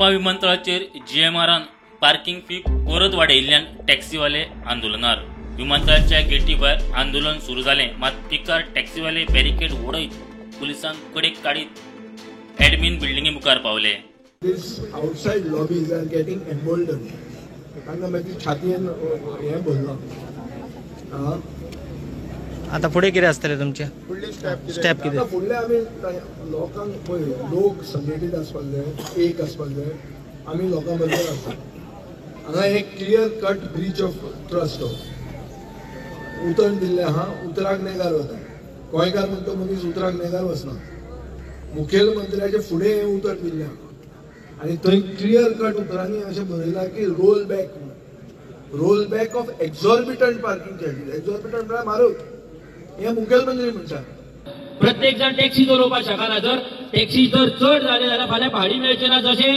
Mopa विमानतळाचेर जीएमआरान parking fee परत वाडयिल्ल्यान टॅक्सीवाले आंदोलनार. विमानतळाच्या गेटी भायर आंदोलन सुरू जालें, मात पिकार टॅक्सीवाले बॅरिकेड वडयत पुलिसांक कडेक काडीत ॲडमिन बिल्डिंगे मुखार पावले. These outside lobbies are getting emboldened. तांकां मागीर छातयेन हें भरलां. आता फुडें कितें आसतलें तुमचें? फुडली स्टेप? स्टेप कितें? आतां फुडलें आमी लोकांक पळय, लोक संघटीत आसपाक जाय, एक आसपाक जाय. आमी लोकां बरोबर आसा. हांगा एक clear cut breach of trust हो. उतर दिल्लें आहा, उतराक नेगार वता. गोंयकार म्हणटा मनीस उतराक नेगार वचना. मुखेलमंत्र्याचे फुडें हें उतर दिल्लें आहा आनी थंय क्लियर कट उतरांनी अशें बरयलां की roll back, roll back of exorbitant parking charges. Exorbitant म्हळ्यार म्हारग, हें मुखेलमंत्री म्हणटा. प्रत्येक जाण टॅक्सी चलोवपाक शकना. जर टॅक्सी जर चड जाले जाल्यार फाल्यां भाडी मेळचें ना. जशें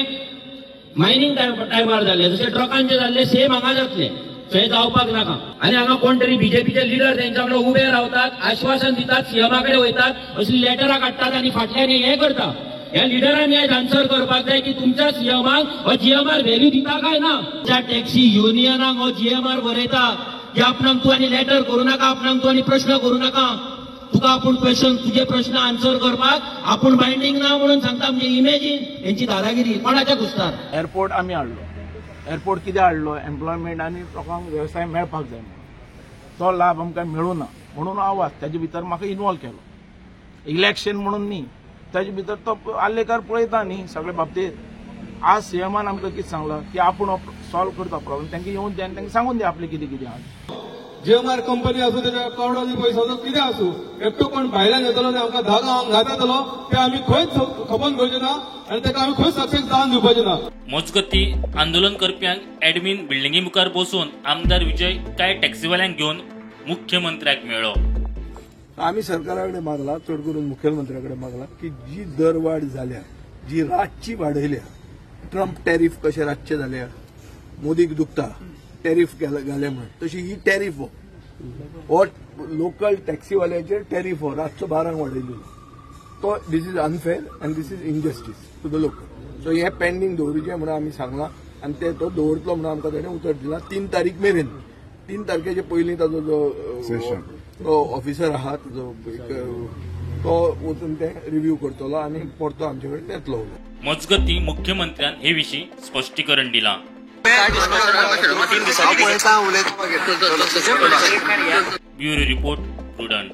मायनींग टायमार जाल्लें, जशें ट्रकांचे जाल्लें, सेम हांगा जातलें. थंय जावपाक नाका. आनी हांगा कोण तरी बीजेपीचे लिडर तेंच्या वांगडा उबे रावतात, आश्वासन दितात, सीएमा कडेन वयतात, असली लेटरां काडटात आनी फाटल्यान हें करता. ह्या लिडरांनी आयज आन्सर करपाक जाय की तुमच्या सीएमाक हो जीएमआर व्हॅल्यू दिता काय ना. त्या टॅक्सी युनियनाक हो जीएमआर बरयता की आपणाक तूं आनी लेटर करूं नाका, आपणाक तूं आनी प्रश्न करूं नाका, तुका आपूण क्वेश्चन, तुजे प्रश्न आन्सर करपाक आपूण बायंडींग ना म्हणून सांगता. म्हणजे इमेजीन हेंची दादागिरी कोणाच्या कुस्तार. एअरपोर्ट आमी हाडलो. एअरपोर्ट कित्याक हाडलो? एम्प्लॉयमेंट आनी लोकांक वेवसाय मेळपाक जाय म्हणून. तो लाभ आमकां मेळूं ना म्हणून आवाज ताजे भितर म्हाका इनवॉल्व केलो. इलेक्शन म्हणून न्ही, ताजे भितर तो आर्लेकर पळयता न्ही सगळे बाबतीत. आज सीएमान आमकां कितें सांगलां की आपूण सॉल्व करता प्रॉब्लम, तांकां येवन दी आनी तांकां सांगून दी आपलें कितें कितें आहा. जीएमआर कंपनी आसूं, तेच्या करोडांनी पयसो आसूं, कितें आसूं, एकटो कोण भायल्यान येतलो आनी आमकां 10 गांवांक घातलो ते आमी खंयच खपोवन घेवचे ना आनी ताका आमी खंयच सक्सेस जावन दिवपाचे ना. मजगती आंदोलन करप्यांक ॲडमिन बिल्डिंगे मुखार बसून आमदार विजय कांय टॅक्सीवाल्यांक घेवन मुख्यमंत्र्याक मेळ्ळो. आमी सरकारा कडेन मागला, चड करून मुखेलमंत्र्या कडेन मागला की जी दरवाड जाल्या, जी रातची वाडयल्या, ट्रम्प टॅरिफ कशें रातचे जाल्या, मोदीक दुखता टॅरिफ घाले म्हण, तशी ही टॅरिफ हो लोकल टॅक्सीवाल्याचेर टॅरिफ हो रातचो 12 वाडयलो तो. This is unfair and this is injustice to the local. So हें पेंडींग दवरुचें म्हणून आमी सांगलां आनी ते तो दवरतलो म्हणून आमकां ताणें उतर दिलां. 3 तारीख मेरेन, 3 तारखेचे पयलीं ताजो जो ऑफिसर आहा ताजो तो वचून ते रिव्यू करतलो आनी परतो आमचे कडेन येतलो. मजगती मुख्यमंत्र्यान हे विशीं स्पश्टीकरण दिलां. Bureau report, Prudent.